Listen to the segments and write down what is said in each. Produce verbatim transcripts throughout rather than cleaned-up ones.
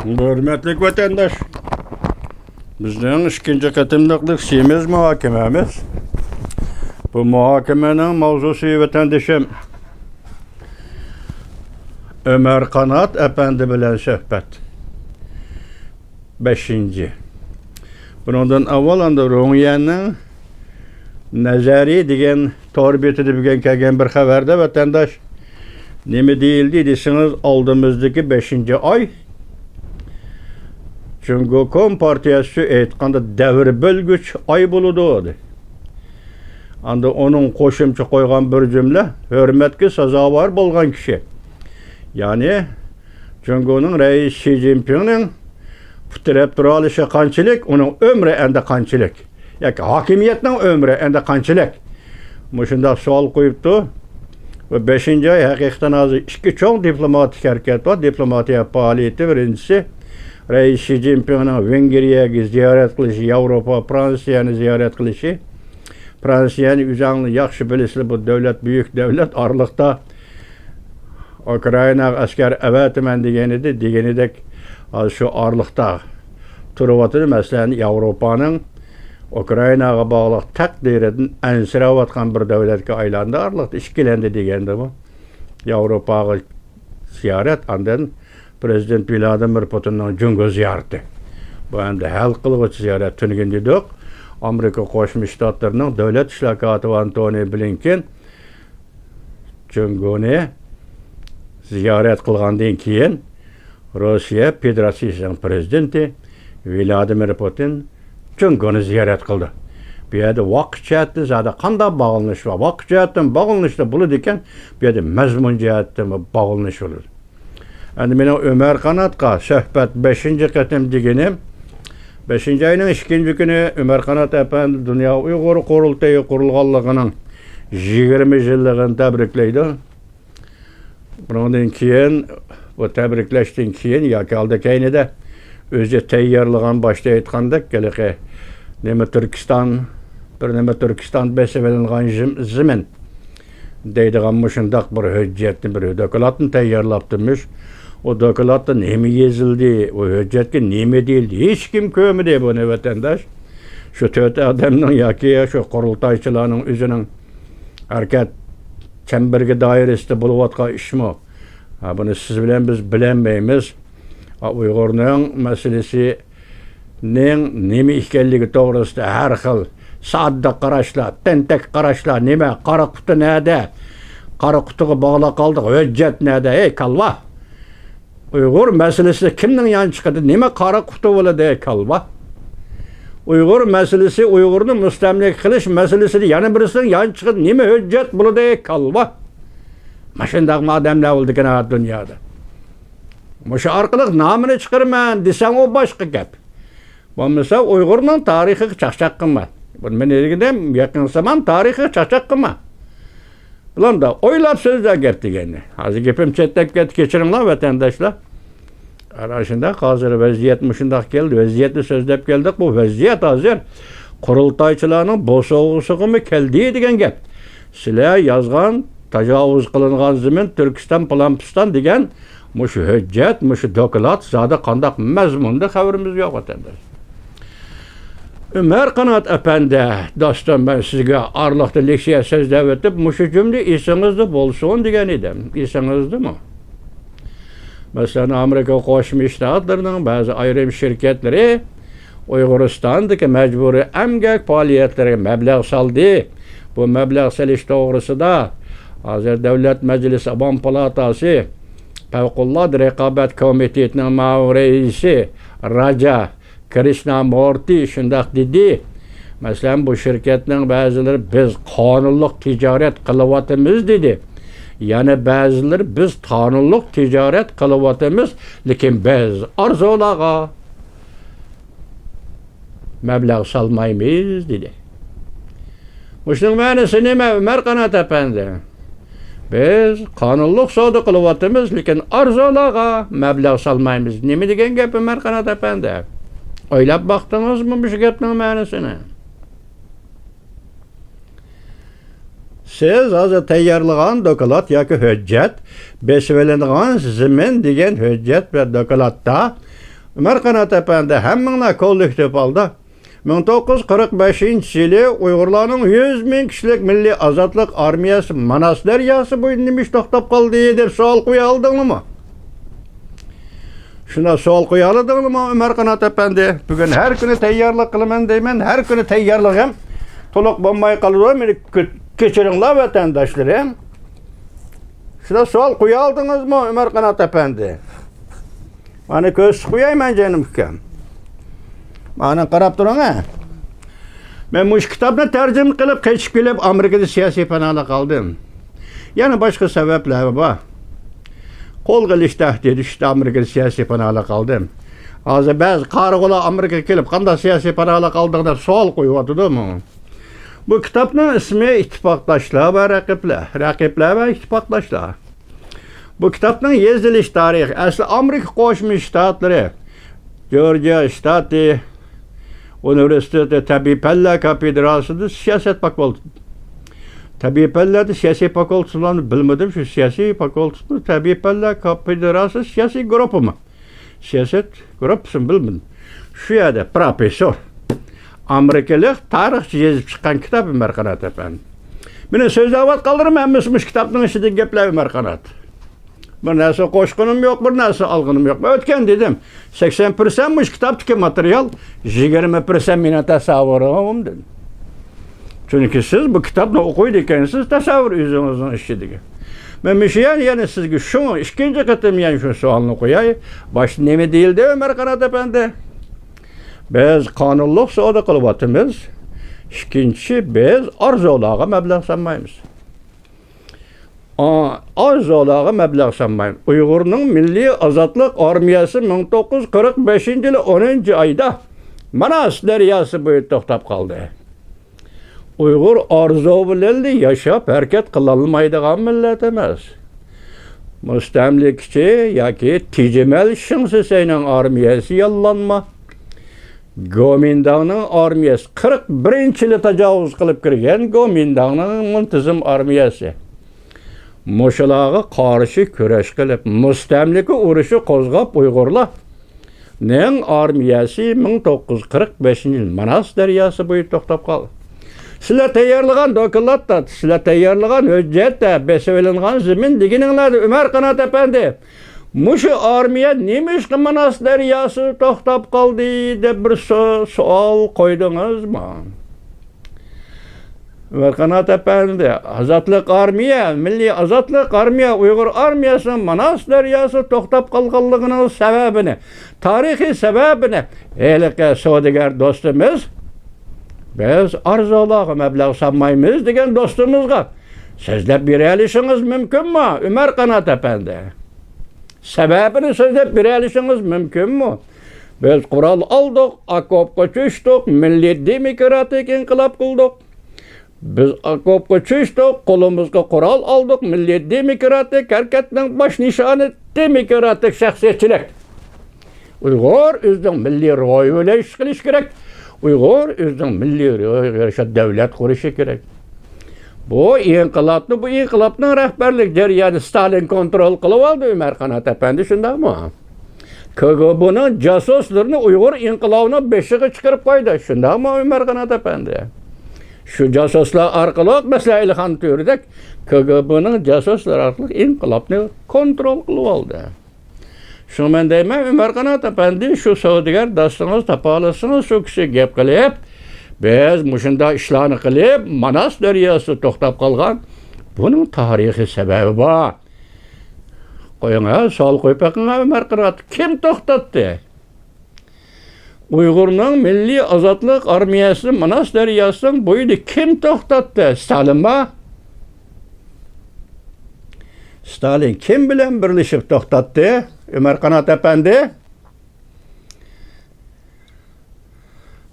ھۆرمەتلىك ۋەتەنداش، بىزنىڭ ئىككىنچى قېتىملىق لېكسىيىمىز، مۇھاكىمىمىز. بۇ مۇھاكىمىنىڭ ماۋزۇسى ۋەتەندىشىم ئۆمەر قانات ئەپەندى بىلەن سۆھبەت. بەشىنچى. بۇنىڭدىن ئاۋۋال ئاندىن رۇڭيەننىڭ نەزەرى دېگەن تور بېتىدە بۈگۈن كەلگەن بىر خەۋەردە ۋەتەنداش نېمە دېيىلدى دېسىڭىز، ئالدىمىزدىكى بەشىنچى ئاي جۇڭگو كومپارتىيەسى ئېيتقاندا دەۋر بۆلگۈچ ئاي بولىدۇ، دېدى. ئاندىن ئۇنىڭ قوشۇمچە قويغان بىر جۈملە، ھۆرمەتكە سازاۋەر بولغان كىشى. يەنى جۇڭگونىڭ رەئىسى شى جىنپىڭنىڭ پۇت تىرەپ تۇرالىشى قانچىلىك، ئۇنىڭ ئۆمرى ئەمدى قانچىلىك؟ ياكى ھاكىمىيەتنىڭ ئۆمرى ئەمدى قانچىلىك؟ مۇشۇنداق سوئال قويۇپتۇ. ۋە بەشىنچى ئاي ھەقىقەتەن ھازىر ئىككى چوڭ دىپلوماتىك ھەرىكەت بار. دىپلوماتىيە پائالىيىتى بىرىنچىسى، رەئىس شى جىنپىڭنىڭ ۋېنگرىيەگە زىيارەت قىلىشى، ياۋروپا، فرانسىيەنى زىيارەت قىلىشى. فرانسىيەنى ئۆزۈڭلار ياخشى بىلىسىلەر، بۇ دۆلەت بۈيۈك دۆلەت، ئارىلىقتا ئۇكرائىناغا ئەسكەر ئەۋەتىمەن دېگەن ئىدى، دېگىنىدەك ھازىر شۇ ئارىلىقتا تۇرۇۋاتىدۇ. مەسىلەن، ياۋروپانىڭ ئۇكرائىناغا باغلىق تەقدىرىدىن ئەنسىرەۋاتقان بىر دۆلەتكە ئايلاندى، ئارىلىقتا ئىككىلەندى دېگەندىمۇ. ياۋروپاغا زىيارەت، ئاندىن پرېزىدېنت ۋلادىمىر پۇتىننىڭ جۇڭگو زىيارىتى. بۇ ئەمدى ھەل قىلغۇچ زىيارەت. تۈنۈگۈن دېدۇق، ئامېرىكا قوشما شتاتلىرىنىڭ دۆلەت ئىشلار كاتىپى ئانتونى بلىنكېن جۇڭگونى زىيارەت قىلغاندىن كېيىن، روسىيە فېدېراتسىيىسىنىڭ پرېزىدېنتى ۋلادىمىر پۇتىن جۇڭگونى زىيارەت قىلدى. بۇ يەردە ۋاقىت جەھەتتىن زادى قانداق باغلىنىش بار؟ ۋاقىت جەھەتتىن باغلىنىشتا بولىدىكەن، بۇ يەردە مەزمۇن جەھەتتىنمۇ باغلىنىش بولىدۇ. ئەمدى مېنىڭ ئۆمەر قاناتقا سۆھبەت بەشىنچى قېتىم دېگىنىم، بەشىنچى ئاينىڭ ئىككىنچى كۈنى ئۆمەر قانات ئەپەندى دۇنيا ئۇيغۇر قۇرۇلتىيى قۇرۇلغانلىقىنىڭ يىگىرمە يىللىقىنى تەبرىكلەيدۇ. بۇنىڭدىن كېيىن، بۇ تەبرىكلەشتىن كېيىن ياكى ئالدى كەينىدە ئۆزى تەييارلىغان، باشتا ئېيتقاندەك، ھېلىقى نېمە تۈركىستان، بىر نېمە تۈركىستان بېسىۋېلىنغان زېم-، زېمىن دەيدىغان مۇشۇنداق بىر ھۆججەتنى، بىر دوكلاتنى تەييارلاپتىمىش. ئۇ دوكلاتتا نېمە يېزىلدى، ئۇ ھۆججەتكە نېمە دېيىلدى، ھېچكىم كۆرمىدى بۇنى، ۋەتەنداش. شۇ تۆت ئادەمنىڭ ياكى شۇ قۇرۇلتايچىلارنىڭ ئۆزىنىڭ ھەرىكەت چەمبىرىكى دائىرىسىدە بولۇۋاتقان ئىشمۇ؟ ھا، بۇنى سىز بىلەن بىز بىلەلمەيمىز. ھا، ئۇيغۇرنىڭ مەسىلىسىنىڭ نېمە ئىكەنلىكى توغرىسىدا ھەر خىل ساددا قاراشلار، تەنتەك قاراشلار، نېمە، قارا قۇتا نەدە؟ قارا قۇتىغا باغلاپ قالدۇق، ھۆججەت نەدە؟ ھەي، كالۋا! ئۇيغۇر مەسىلىسىدە كىمنىڭ يانچۇقىدا نېمە قارا قۇتا بولىدۇ، كالۋا؟ ئۇيغۇر مەسىلىسى، ئۇيغۇرنى مۇستەملىكە قىلىش مەسىلىسىدە يەنە بىرسىنىڭ يانچۇقىدا نېمە ھۆججەت بولىدۇ، كالۋا؟ ماشۇنداقمۇ ئادەملەر بولىدىكەن ھە دۇنيادا. مۇشۇ ئارقىلىق نامىنى چىقىرىمەن دېسەڭ، ئۇ باشقا گەپ. بولمىسا ئۇيغۇرنىڭ تارىخىغا چاقچاق قىلما. بۇ مەن دېگىنىم يېقىن زامان تارىخىغا چاقچاق قىلما. بۇلاردا ئويلاپ سۆزلە گەپ دېگەننى. ھازىر گېپىم چەتلەپ كەتتى، كەچۈرۈڭلار ۋەتەنداشلار. ئەنە شۇنداق، ھازىر ۋەزىيەت مۇشۇنداق كەلدى، ۋەزىيەتنى سۆزلەپ كەلدۇق. بۇ ۋەزىيەت ھازىر قۇرۇلتايچىلارنىڭ بوسۇغىسىغىمۇ كەلدى دېگەن گەپ. سىلەر يازغان، تاجاۋۇز قىلىنغان زېمىن، تۈركىستان، پىلان پىستان دېگەن مۇشۇ ھۆججەت، مۇشۇ دوكلات زادى قانداق مەزمۇندا خەۋىرىمىز يوق، ۋەتەنداش. ئۆمەر قانات ئەپەندى، دوستۇم، مەن سىزگە ئارىلىقتا لېكسىيە سۆزلەۋېتىپ، مۇشۇ جۈملە ئېسىڭىزدە بولسۇن دېگەن ئىدىم. ئېسىڭىزدىمۇ؟ مەسىلەن، ئامېرىكا قوشما شتاتلىرىنىڭ بەزى ئايرىم شىركەتلىرى ئۇيغۇرىستاندىكى مەجبۇرىي ئەمگەك پائالىيەتلىرىگە مەبلەغ سالدى. بۇ مەبلەغ سېلىش توغرىسىدا ھازىر دۆلەت مەجلىسى ئاۋام پالاتاسى پەۋقۇلئاددە رىقابەت كومىتېتىنىڭ مۇئاۋىن رەئىسى راجا كرىشنامۇرتى شۇنداق دېدى. مەسىلەن، بۇ شىركەتنىڭ بەزىلىرى «بىز قانۇنلۇق تىجارەت قىلىۋاتىمىز» دېدى. يەنە بەزىلىرى «بىز قانۇنلۇق تىجارەت قىلىۋاتىمىز، لېكىن بىز ئارزۇلارغا مەبلەغ سالمايمىز» دېدى. مۇشۇنىڭ مەنىسى نېمە، ئۆمەر قانات ئەپەندى؟ «بىز قانۇنلۇق سودا قىلىۋاتىمىز، لېكىن ئارزۇلارغا مەبلەغ سالمايمىز.» نېمە دېگەن گەپ، ئۆمەر قانات ئەپەندى؟ ئويلاپ باقتىڭىزمۇ مۇشۇ گەپنىڭ مەنىسىنى؟ سىز ھازىر تەييارلىغان دوكلات ياكى ھۆججەت، بېسىۋېلىنغان زېمىن دېگەن ھۆججەت ۋە دوكلاتتا ئۆمەر قانات ئەپەندى، ھەممىڭلار كوللېكتىپ ھالدا مىڭ توققۇز يۈز قىرىق بەشىنچى يىلى ئۇيغۇرلارنىڭ يۈز مىڭ كىشىلىك مىللىي ئازادلىق ئارمىيەسى ماناس دەرياسى بويىدا نېمە ئىش توختاپ قالدى دەپ سوئال قويالىدىڭلارمۇ؟ شۇنداق سوئال قويالىدىڭلارمۇ، ئۆمەر قانات ئەپەندى؟ بۈگۈن ھەر كۈنى تەييارلىق قىلىمەن دەيمەن، ھەر كۈنى تەييارلىقىم تولۇق بولماي قالىدۇ، مېنى كۆ-، كەچۈرۈڭلار، ۋەتەنداشلىرىم. شۇنداق سوئال قويالىدىڭىزمۇ، ئۆمەر قانات ئەپەندى؟ مانا كۆرسىتىپ قوياي مەن، جېنىم ئۇكام. مانا قاراپ تۇرۇڭ، ھە. مەن مۇشۇ كىتابنى تەرجىمە قىلىپ، قېچىپ كېلىپ، ئامېرىكىدا سىياسىي پاناھلىق ئالدىم. يەنە باشقا سەۋەبلەر بار. قولغا ئېلىش تەھدىتى چۈشتى، ئامېرىكىدا سىياسىي پاناھلىق ئالدىم. ھازىر بەزى قارىغۇلار ئامېرىكىغا كېلىپ، قانداق سىياسىي پاناھلىق ئالدىڭ دەپ سوئال قويۇۋاتىدۇ. بۇ كىتابنىڭ ئىسمى ئىتتىپاقداشلار ۋە رەقىبلەر، رەقىبلەر ۋە ئىتتىپاقداشلار. بۇ كىتابنىڭ يېزىلىش تارىخى، ئەسلى ئامېرىكا قوشما شتاتلىرى، جورجىيا شتاتى ئۇنىۋېرسىتېتى تەبىئىي پەنلەر كافېدراسىدا سىياسەت فاكۇلتېتى. تەبىئىي پەنلەردە سىياسىي فاكۇلتېتىنى بىلمىدىم، شۇ سىياسىي فاكۇلتېتىمۇ، تەبىئىي پەنلەر كافېدراسى سىياسىي گۇرۇپپىمۇ؟ سىياسەت گۇرۇپپىسىنى بىلمىدىم. شۇ يەردە پروفېسسور، ئامېرىكىلىق تارىخچى يېزىپ چىققان كىتاب، ئۆمەر قانات ئەپەندى. مېنى سۆزلەۋاتقانلىرىم ھەممىسى مۇشۇ كىتابنىڭ ئىچىدىكى گەپلەر، ئۆمەر قانات. بىر نەرسە قوشقىنىم يوق، بىر نەرسە ئالغىنىم يوق. مەن ئۆتكەن دېدىم، سەكسەن پىرسەنت مۇشۇ كىتابتىكى ماتېرىيال، يىگىرمە پىرسەنت مېنىڭ تەسەۋۋۇرۇم دېدىم. چۈنكى سىز بۇ كىتابنى ئوقۇيدىكەنسىز، تەسەۋۋۇر ئۆزىڭىزنىڭ ئىچىدىكى. مەن مۇشۇ يەنە، يەنە سىزگە شۇ ئىككىنچى قېتىم يەنە شۇ سوئالنى قوياي. باشتا نېمە دېيىلدى، ئۆمەر قانات ئەپەندى؟ بىز قانۇنلۇق سودا قىلىۋاتىمىز. ئىككىنچى، بىز ئارزۇلارغا مەبلەغ سالمايمىز. ئا-، ئارزۇلارغا مەبلەغ سالمايمىز. ئۇيغۇرنىڭ مىللىي ئازادلىق ئارمىيەسى مىڭ توققۇز يۈز قىرىق بەشىنچى يىلى ئونىنچى ئايدا ماناس دەرياسى بويىدا توختاپ قالدى. ئۇيغۇر ئارزۇ بىلەنلا ياشاپ ھەرىكەت قىلالمايدىغان مىللەت ئەمەس. مۇستەملىكىچى ياكى تېجىمەل شېڭ شىسەينىڭ ئارمىيەسى ياللانما. گومىنداڭنىڭ ئارمىيەسى، قىرىق بىرىنچى يىلى تاجاۋۇز قىلىپ كىرگەن گومىنداڭنىڭ مۇنتىزىم ئارمىيەسى. مۇشۇلارغا قارشى كۈرەش قىلىپ، مۇستەملىكە ئۇرۇشى قوزغاپ، ئۇيغۇرلارنىڭ ئارمىيەسى مىڭ توققۇز يۈز قىرىق بەشىنچى يىل ماناس دەرياسى بويىدا توختاپ قالدى. سىلەر تەييارلىغان دوكلاتتا، سىلەر تەييارلىغان ھۆججەتتە، بېسىۋېلىنغان زېمىن دېگىنىڭلاردا، ئۆمەر قانات ئەپەندى، مۇشۇ ئارمىيە نېمىشقا ماناس دەرياسىدا توختاپ قالدى دەپ بىر سو-، سوئال قويدىڭىزمۇ؟ ئۆمەر قانات ئەپەندى، ئازادلىق ئارمىيە، مىللىي ئازادلىق ئارمىيە، ئۇيغۇر ئارمىيەسىنىڭ ماناس دەرياسىدا توختاپ قالغانلىقىنىڭ سەۋەبىنى، تارىخىي سەۋەبىنى ھېلىقى سودىگەر دوستىمىز، بىز ئارزۇلارغا مەبلەغ سالمايمىز دېگەن دوستىمىزغا سۆزلەپ بېرەلىشىڭىز مۇمكىنمۇ، ئۆمەر قانات ئەپەندى؟ سەۋەبىنى سۆزلەپ بېرەلىشىڭىز مۇمكىنمۇ؟ بىز قورال ئالدۇق، ئاكوپقا چۈشتۇق، مىللىي دېموكراتىك ئىنقىلاب قىلدۇق. بىز ئاكوپقا چۈشتۇق، قولىمىزغا قورال ئالدۇق، مىللىي دېموكراتىك ھەرىكەتنىڭ باش نىشانى دېموكراتىك شەخسىيەتچىلىك. ئۇيغۇر ئۆزىنىڭ مىللىي روھى بىلەن ئىش قىلىشى كېرەك. ئۇيغۇر ئۆزىنىڭ مىللىي روھىغا يارىشا دۆلەت قۇرۇشى كېرەك. بۇ ئىنقىلابنى، بۇ ئىنقىلابنىڭ رەھبەرلىك جەريانى ستالىن كونترول قىلىۋالدى، ئۆمەر قانات ئەپەندى، شۇنداقمۇ؟ كىگىبېنىڭ جاسۇسلىرىنى ئۇيغۇر ئىنقىلابىنىڭ بېشىغا چىقىرىپ قويدى، شۇنداقمۇ، ئۆمەر قانات ئەپەندى؟ شۇ جاسۇسلار ئارقىلىق، مەسىلەن، ئەلىخان تۆرىدەك كىگىبېنىڭ جاسۇسلىرى ئارقىلىق ئىنقىلابنى كونترول قىلىۋالدى. شۇڭا مەن دەيمەن، ئۆمەر قانات ئەپەندى، شۇ سودىگەر دوستىڭىز تاپالىسىڭىز، شۇ كىشىگە گەپ قىلىپ، بىز مۇشۇنداق ئىشلارنى قىلىپ، ماناس دەرياسىدا توختاپ قالغان، بۇنىڭ تارىخىي سەۋەبى بار. قويۇڭ ھە، سوئال قويۇپ بېقىڭ ھە، ئۆمەر قانات، كىم توختاتتى؟ ئۇيغۇرنىڭ مىللىي ئازادلىق ئارمىيەسىنى ماناس دەرياسىنىڭ بويىدا كىم توختاتتى؟ ستالىنمۇ؟ ستالىن كىم بىلەن بىرلىشىپ توختاتتى؟ ئۆمەر قانات ئەپەندى؟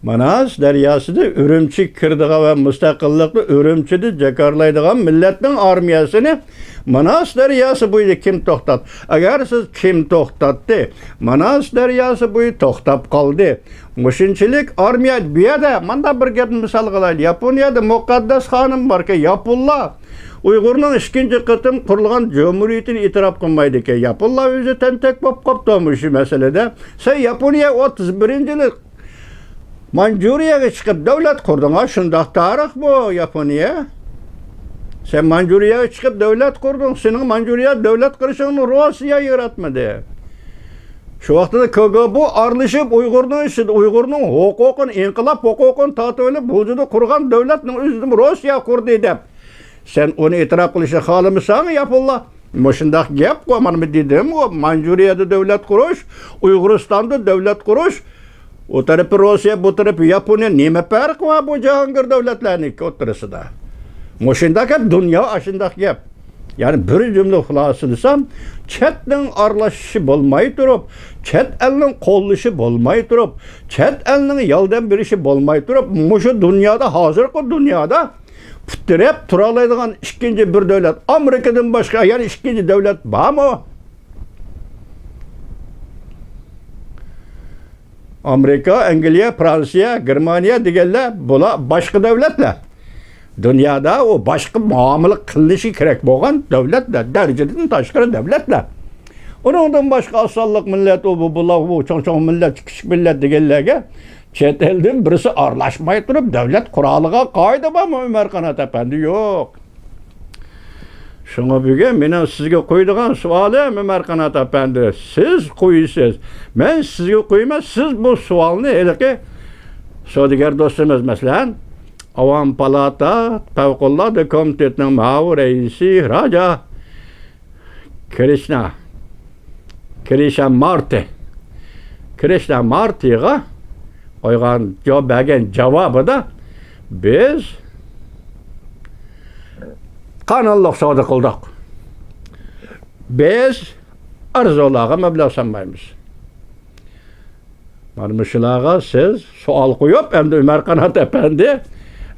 ماناس دەرياسىدا ئۈرۈمچىگە كىرىدىغان ۋە مۇستەقىللىقنى ئۈرۈمچىدە جاكارلايدىغان مىللەتنىڭ ئارمىيەسىنى ماناس دەرياسى بويىدا كىم توختات-، ئەگەر سىز كىم توختاتتى، ماناس دەرياسى بويى توختاپ قالدى. مۇشۇنچىلىك ئارمىيە بۇ يەردە، مانداق بىر گەپنى مىسال قىلايلى. ياپونىيەدە مۇقەددەس خانىم باركەن، ياپونلار ئۇيغۇرنىڭ ئىككىنچى قېتىم قۇرۇلغان جۇمھۇرىيىتىنى ئېتىراپ قىلمايدىكەن. ياپونلار ئۆزى تەنتەك بولۇپ قاپتۇ مۇشۇ مەسىلىدە. سەن ياپونىيە ئوتتۇز بىرىنچى يىلى مانجۇرىيەگە چىقىپ دۆلەت قۇردۇڭ، شۇنداق تارىخ بۇ ياپونىيە. سەن مانجۇرىيەگە چىقىپ دۆلەت قۇردۇڭ، سېنىڭ مانجۇرىيە دۆلەت قۇرۇشۇڭنى روسىيە ياراتمىدى. شۇ ۋاقتىدا كاگبو ئارىلىشىپ ئۇيغۇرنىڭ ئىچىدە ئۇيغۇرنىڭ ھوقۇقىنى، ئىنقىلاب ھوقۇقىنى تارتىۋېلىپ، ۋۇجۇدى قۇرغان دۆلەتنىڭ ئۆزىنى روسىيە قۇردى دەپ، سەن ئۇنى ئېتىراپ قىلىشنى خالىمىساڭ، ياپونلار، مۇشۇنداق گەپقۇ، مانا مەن دېدىمغۇ، مانجۇرىيەدە دۆلەت قۇرۇش، ئۇيغۇرىستاندا دۆلەت قۇرۇش، ئۇ تەرىپى روسىيە، بۇ تەرىپى ياپونىيە، نېمە پەرقى بار بۇ جاھانگىر دۆلەتلەرنىڭ ئوتتۇرىسىدا؟ مۇشۇنداق گەپ، دۇنيا ئاشۇنداق گەپ. يەنى بىر جۈملە خۇلاسىلىسام، چەتنىڭ ئارىلىشىشى بولماي تۇرۇپ، چەت ئەلنىڭ قوللىشى بولماي تۇرۇپ، چەت ئەلنىڭ ياردەم بېرىشى بولماي تۇرۇپ، مۇشۇ دۇنيادا، ھازىرقى دۇنيادا پۇت تىرەپ تۇرالايدىغان ئىككىنچى بىر دۆلەت، ئامېرىكىدىن باشقا يەنە ئىككىنچى دۆلەت بارمۇ؟ ئامېرىكا، ئەنگلىيە، فرانسىيە، گېرمانىيە دېگەنلەر، بۇلار باشقا دۆلەتلەر. دۇنيادا ئۇ باشقا مۇئامىلە قىلىنىشى كېرەك بولغان دۆلەتلەر، دەرىجىدىن تاشقىرى دۆلەتلەر. ئۇنىڭدىن باشقا ئاز سانلىق مىللەت، ئۇ، بۇ، بۇلار، بۇ چوڭ-چوڭ مىللەت، كىچىك مىللەت دېگەنلەرگە چەت ئەلدىن بىرسى ئارىلاشماي تۇرۇپ دۆلەت قۇرالىغان قائىدە بارمۇ، ئۆمەر قانات ئەپەندى؟ يوق. شۇڭا بۈگۈن مېنىڭ سىزگە قويىدىغان سوئالىم، ئۆمەر قانات ئەپەندى، سىز قويىسىز. مەن سىزگە قويىمەن، سىز بۇ سوئالنى ھېلىقى سودىگەر دوستىمىز، مەسىلەن، ئاۋام پالاتا پەۋقۇلئاددە كومىتېتىنىڭ مۇئاۋىن رەئىسى راجا كرىشنا، كرىشا مارتى، كرىشنا مارتىغا قويغان جاۋاب، بەرگەن جاۋابىدا، بىز قانۇنلۇق سودا قىلدۇق. بىز ئارزۇلارغا مەبلەغ سالمايمىز. مانا مۇشۇلارغا سىز سوئال قويۇپ، ئەمدى ئۆمەر قانات ئەپەندى،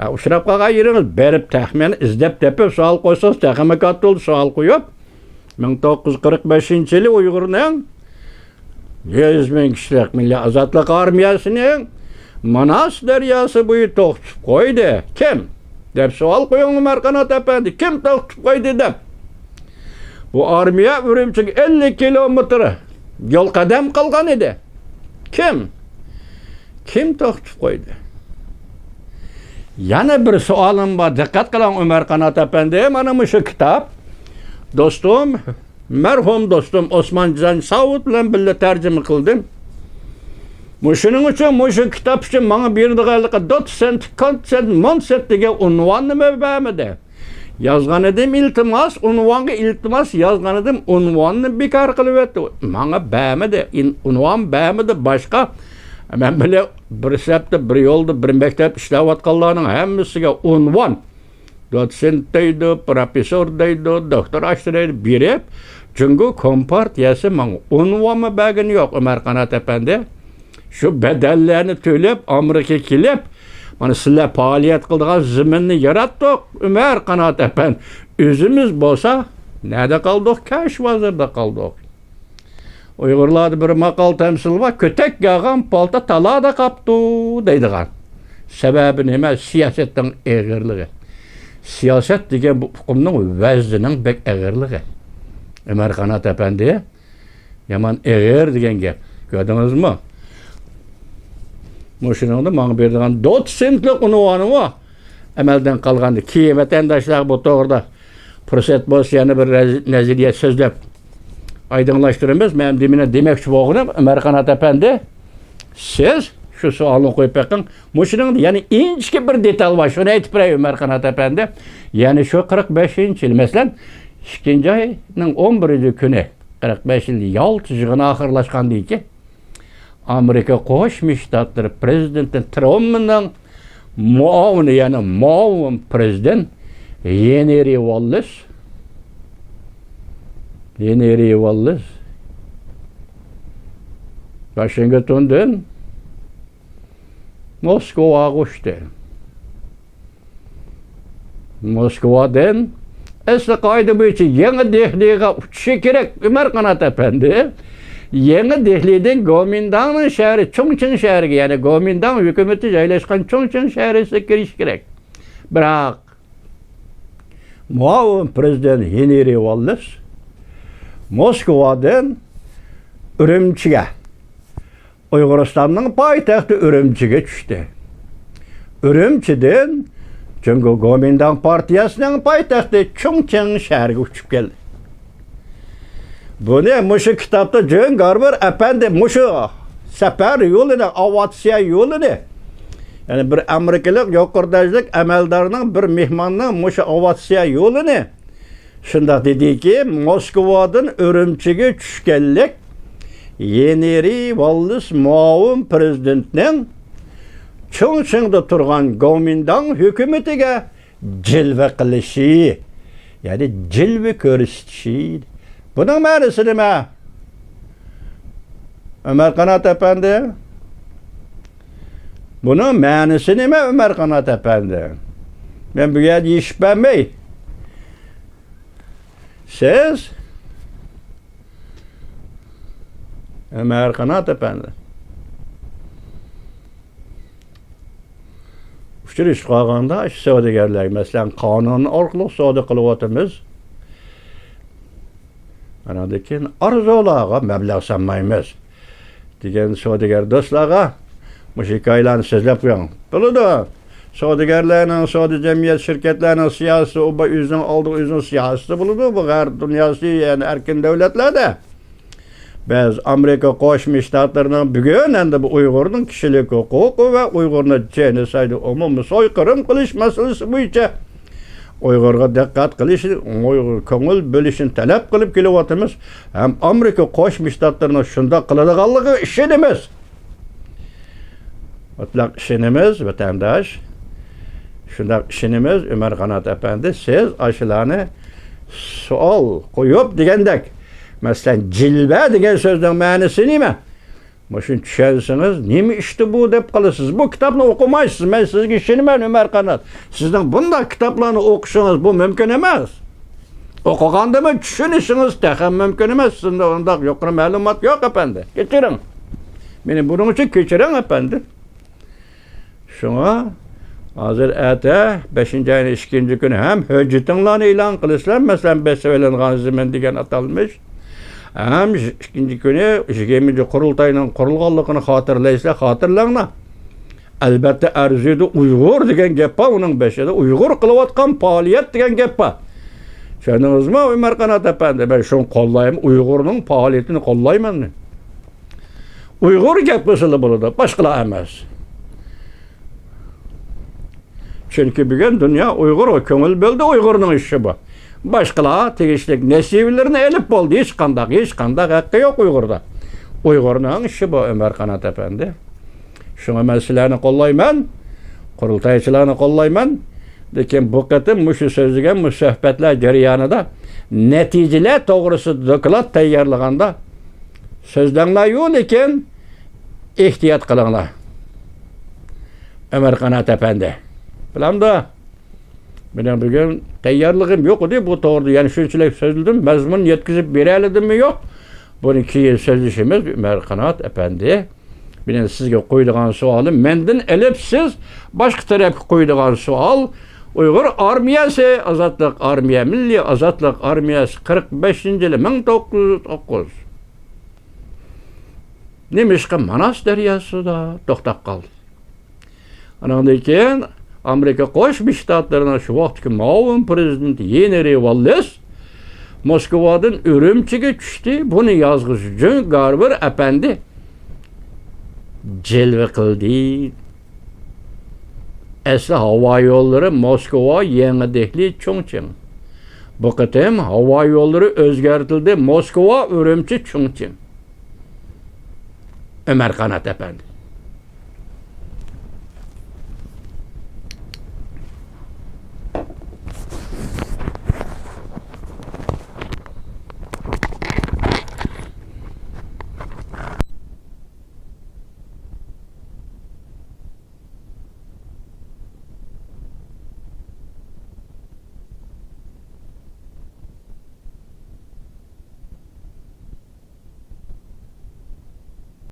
ئە، ئۇچراپ قالغان يېرىڭىز بېرىپ تەخمىنەن ئىزدەپ تېپىپ سوئال قويسىڭىز تېخىمۇ كاتتا بولىدۇ. سوئال قويۇپ، مىڭ توققۇز يۈز قىرىق بەشىنچى يىلى ئۇيغۇرنىڭ يۈز مىڭ كىشىلىك مىللىي ئازادلىق ئارمىيەسىنى ماناس دەرياسى بويى توختىتىپ قويدى. كىم؟ دەپ سوئال قويۇڭ، ئۆمەر قانات ئەپەندى، كىم توختىتىپ قويدى دەپ. بۇ ئارمىيە ئۈرۈمچىگە ئەللىك كىلومېتىر يول قەدەم قىلغان ئىدى. كىم؟ كىم توختىتىپ قويدى؟ يەنە بىر سوئالىم بار، دىققەت قىلىڭ، ئۆمەر قانات ئەپەندى، مانا مۇشۇ كىتاب دوستۇم، مەرھۇم دوستۇم ئوسمانجان ساۋۇت بىلەن بىللە تەرجىمە قىلدىم. مۇشۇنىڭ ئۈچۈن، مۇشۇ كىتاب ئۈچۈن ماڭا بېرىدىغانلىقى دوتسېنت، كونتسېنت، مونتسېنت دېگەن ئۇنۋاننىمۇ بەرمىدى. يازغانىدىم ئىلتىماس، ئۇنۋانغا ئىلتىماس يازغانىدىم، ئۇنۋاننى بىكار قىلىۋەتتى. ماڭا بەرمىدى، ئىن-، ئۇنۋان بەرمىدى. باشقا، مەن بىلەن بىر سەپتە، بىر يولدا، بىر مەكتەپتە ئىشلەۋاتقانلارنىڭ ھەممىسىگە ئۇنۋان، دوتسېنت دەيدۇ، پروفېسسور دەيدۇ، دوكتور ئاشۇ دەيدۇ، بېرىپ، جۇڭگو كومپارتىيەسى ماڭا ئۇنۋانمۇ بەرگىنى يوق، ئۆمەر قانات ئەپەندى. شۇ بەدەللەرنى تۆلەپ، ئامېرىكىغا كېلىپ، مانا سىلەر پائالىيەت قىلىدىغان زېمىننى ياراتتۇق، ئۆمەر قانات ئەپەندى. ئۆزىمىز بولسا نەدە قالدۇق؟ كەشف بازىرىدا قالدۇق. ئۇيغۇرلاردا بىر ماقال تەمسىل بار، «كۆتەك ياغان پالتا تالادا قاپتۇ» دەيدىغان. سەۋەبى نېمە؟ سىياسەتنىڭ ئېغىرلىقى. سىياسەت دېگەن بۇ ئۇقۇمنىڭ ۋەزنىنىڭ بەك ئېغىرلىقى. ئۆمەر قانات ئەپەندى، يامان ئېغىر دېگەن گەپ. كۆردىڭىزمۇ؟ مۇشۇنىڭدا ماڭا بېرىدىغان دوتسېنتلىق ئۇنۋانىمۇ ئەمەلدىن قالغاندا، كېيىن ۋەتەنداشلارغا بۇ توغرىدا پۇرسەت بولسا يەنە بىر رەز-، نەزەرىيە سۆزلەپ ئايدىڭلاشتۇرىمىز. مەن دېمىنە دېمەكچى بولغىنىم، ئۆمەر قانات ئەپەندى، سىز شۇ سوئالنى قويۇپ بېقىڭ. مۇشۇنىڭدا يەنە ئىنچىكە بىر دېتال بار، شۇنى ئېيتىپ بېرەي، ئۆمەر قانات ئەپەندى. يەنە شۇ قىرىق بەشىنچى يىل، مەسىلەن، ئىككىنچى ئاينىڭ ئون بىرىنچى كۈنى، قىرىق بەش يىل يالتا يىغىنى ئاخىرلاشقاندىن كېيىن، ئامېرىكا قوشما شتاتلىرى پرېزىدېنتى ترامپنىڭ مۇئاۋىنى، يەنى مۇئاۋىن پرېزىدېنت ھېنرى ۋاللېس، ھېنرى ۋاللېس ۋاشىنگتوندىن موسكۋاغا ئۇچتى. موسكۋادىن ئەسلى قائىدە بويىچە يېڭى دېھلىغا ئۇچۇشى كېرەك ئۆمەر قانات ئەپەندى. يېڭى دېھلىدىن گومىنداڭنىڭ شەھىرى چۇڭچىڭ شەھىرىگە، يەنى گومىنداڭ ھۆكۈمىتى جايلاشقان چۇڭچىڭ شەھىرىگە كىرىشى كېرەك. بىراق، مۇئاۋىن پىرېزىدېنت ھېنرى ۋاللېس موسكۋادىن ئۈرۈمچىگە، ئۇيغۇرىستاننىڭ پايتەختى ئۈرۈمچىگە چۈشتى. ئۈرۈمچىدىن جۇڭگو گومىنداڭ پارتىيەسىنىڭ پايتەختى چۇڭچىڭ شەھىرىگە ئۇچۇپ كەلدى. بۇنى مۇشۇ كىتابتا جون گارۋېر ئەپەندى مۇشۇ سەپەر يولىنى، ئاۋىئاتسىيە يولىنى، يەنى بىر ئامېرىكىلىق يۇقىرى دەرىجىلىك ئەمەلدارنىڭ، بىر مېھماننىڭ مۇشۇ ئاۋىئاتسىيە يولىنى شۇنداق دېدىكى، موسكۋادىن ئۈرۈمچىگە چۈشكەنلىك ھېنرى ۋاللېس مۇئاۋىن پىرېزىدېنتنىڭ چۇڭچىڭدا تۇرغان گومىنداڭ ھۆكۈمىتىگە جىلۋە قىلىشى، يەنى جىلۋە كۆرسىتىشى. بۇنىڭ مەنىسى نېمە؟ ئۆمەر قانات ئەپەندى، بۇنىڭ مەنىسى نېمە، ئۆمەر قانات ئەپەندى؟ مەن بۇ يەردە يېشىپ بەرمەي. سىز، ئۆمەر قانات ئەپەندى، ئۇچرىشىپ قالغاندا، شۇ سودىگەرلەرگە، مەسىلەن، قانۇن ئارقىلىق سودا قىلىۋاتىمىز، ئاناندىن كېيىن ئارزۇلارغا مەبلەغ سالمايمىز دېگەن سودىگەر دوستلارغا مۇشۇ ھېكايىلەرنى سۆزلەپ قويۇڭ. بولىدۇ. سودىگەرلەرنىڭ، سودا جەمئىيەت، شىركەتلەرنىڭ سىياسىتى، ئۇ با-، ئۆزىنىڭ ئالدىغا ئۆزىنىڭ سىياسىتى بولىدۇ. بۇ غەرب دۇنياسى، يەنى ئەركىن دۆلەتلەردە. بەزى ئامېرىكا قوشما شتاتلىرىنىڭ بۈگۈن ئەمدى بۇ ئۇيغۇرنىڭ كىشىلىك ھوقۇقى ۋە ئۇيغۇرنى جېنوسايد، ئومۇمىي سويقىرىم قىلىش مەسىلىسى بويىچە ئۇيغۇرغا دىققەت قىلىشنى، ئۇيغۇرغا كۆڭۈل بۆلۈشنى تەلەپ قىلىپ كېلىۋاتىمىز. ھەم ئامېرىكا قوشما شتاتلىرىنىڭ شۇنداق قىلىدىغانلىقىغا ئىشىنىمىز. مۇتلەق ئىشىنىمىز، ۋەتەنداش. شۇنداق ئىشىنىمىز، ئۆمەر قانات ئەپەندى، سىز ئاشۇلارنى سوئال قويۇپ دېگەندەك، مەسىلەن، جىلۋە دېگەن سۆزنىڭ مەنىسى نېمە؟ مۇشۇنى چۈشەنسىڭىز، نېمە ئىشتى بۇ دەپ قالىسىز. بۇ كىتابنى ئوقۇمايسىز، مەن سىزگە ئىشىنىمەن، ئۆمەر قانات. سىزنىڭ بۇنداق كىتابلارنى ئوقۇشىڭىز بۇ مۇمكىن ئەمەس. ئوقۇغاندىمۇ چۈشىنىشىڭىز تېخى مۇمكىن ئەمەس. سىزدە ئۇنداق يۇقىرى مەلۇمات يوق، ئەپەندى. كەچۈرۈڭ. مېنى بۇنىڭ ئۈچۈن كەچۈرۈڭ، ئەپەندى. شۇڭا ھازىر ئەتە بەشىنچى ئاينىڭ ئىككىنچى كۈنى ھەم ھۆججىتىڭلارنى ئېلان قىلىسىلەر، مەسىلەن، بېسىۋېلىنغان زېمىن دېگەن ئاتالمىش. ھەم ئىككىنچى كۈنى يىگىرمىنچى قۇرۇلتاينىڭ قۇرۇلغانلىقىنى خاتىرىلەيسىلەر، خاتىرىلەڭلار. ئەلۋەتتە، ئەرزىيدۇ، ئۇيغۇر دېگەن گەپ بار ئۇنىڭ بېشىدا، ئۇيغۇر قىلىۋاتقان پائالىيەت دېگەن گەپ بار. چۈشەندىڭىزمۇ، ئۆمەر قانات ئەپەندى؟ مەن شۇنى قوللايمەن، ئۇيغۇرنىڭ پائالىيىتىنى قوللايمەن مەن. ئۇيغۇر گەپ قىلسىلا بولىدۇ، باشقىلار ئەمەس. چۈنكى بۈگۈن دۇنيا ئۇيغۇرغا كۆڭۈل بۆلدى، ئۇيغۇرنىڭ ئىشى بۇ. باشقىلار تېگىشلىك نېسىۋىلىرىنى ئېلىپ بولدى، ھېچقانداق، ھېچقانداق ھەققى يوق ئۇيغۇردا. ئۇيغۇرنىڭ ئىشى بۇ، ئۆمەر قانات ئەپەندى. شۇڭا مەن سىلەرنى قوللايمەن، قۇرۇلتايچىلارنى قوللايمەن. لېكىن بۇ قېتىم مۇشۇ سۆزلىگەن، مۇشۇ سۆھبەتلەر جەريانىدا نەتىجىلەر توغرىسىدا دوكلات تەييارلىغاندا سۆزلەڭلار-يۇ، لېكىن ئېھتىيات قىلىڭلار. ئۆمەر قانات ئەپەندى. بىلەمدۇ؟ مېنىڭ بۈگۈن تەييارلىقىم يوق ئىدى بۇ توغرىدا. يەنە شۇنچىلىك سۆزلىدىم، مەزمۇن يەتكۈزۈپ بېرەلىدىممۇ يوق؟ بۇنى كېيىن سۆزلىشىمىز، ئۆمەر قانات ئەپەندى. مېنىڭ سىزگە قويىدىغان سوئالىم، مەندىن ئېلىپ سىز باشقا تەرەپكە قويىدىغان سوئال، ئۇيغۇر ئارمىيەسى، ئازادلىق ئارمىيە، مىللىي ئازادلىق ئارمىيەسى قىرىق بەشىنچى يىلى، مىڭ توققۇز يۈز ئوتتۇز توققۇز، نېمىشقا ماناس دەرياسىدا توختاپ قالدى؟ ئانىڭدىن كېيىن ئامېرىكا قوشما شتاتلىرىنىڭ شۇ ۋاقىتتىكى مۇئاۋىن پىرېزىدېنتى ھېنرى ۋاللېس موسكۋادىن ئۈرۈمچىگە چۈشتى. بۇنى يازغۇچى جون گارۋېر ئەپەندى جىلۋە قىلدى. ئەسلى ھاۋا يوللىرى موسكۋا، يېڭى دېھلى، چۇڭچىڭ. بۇ قېتىم ھاۋا يوللىرى ئۆزگەرتىلدى، موسكۋا، ئۈرۈمچى، چۇڭچىڭ. ئۆمەر قانات ئەپەندى.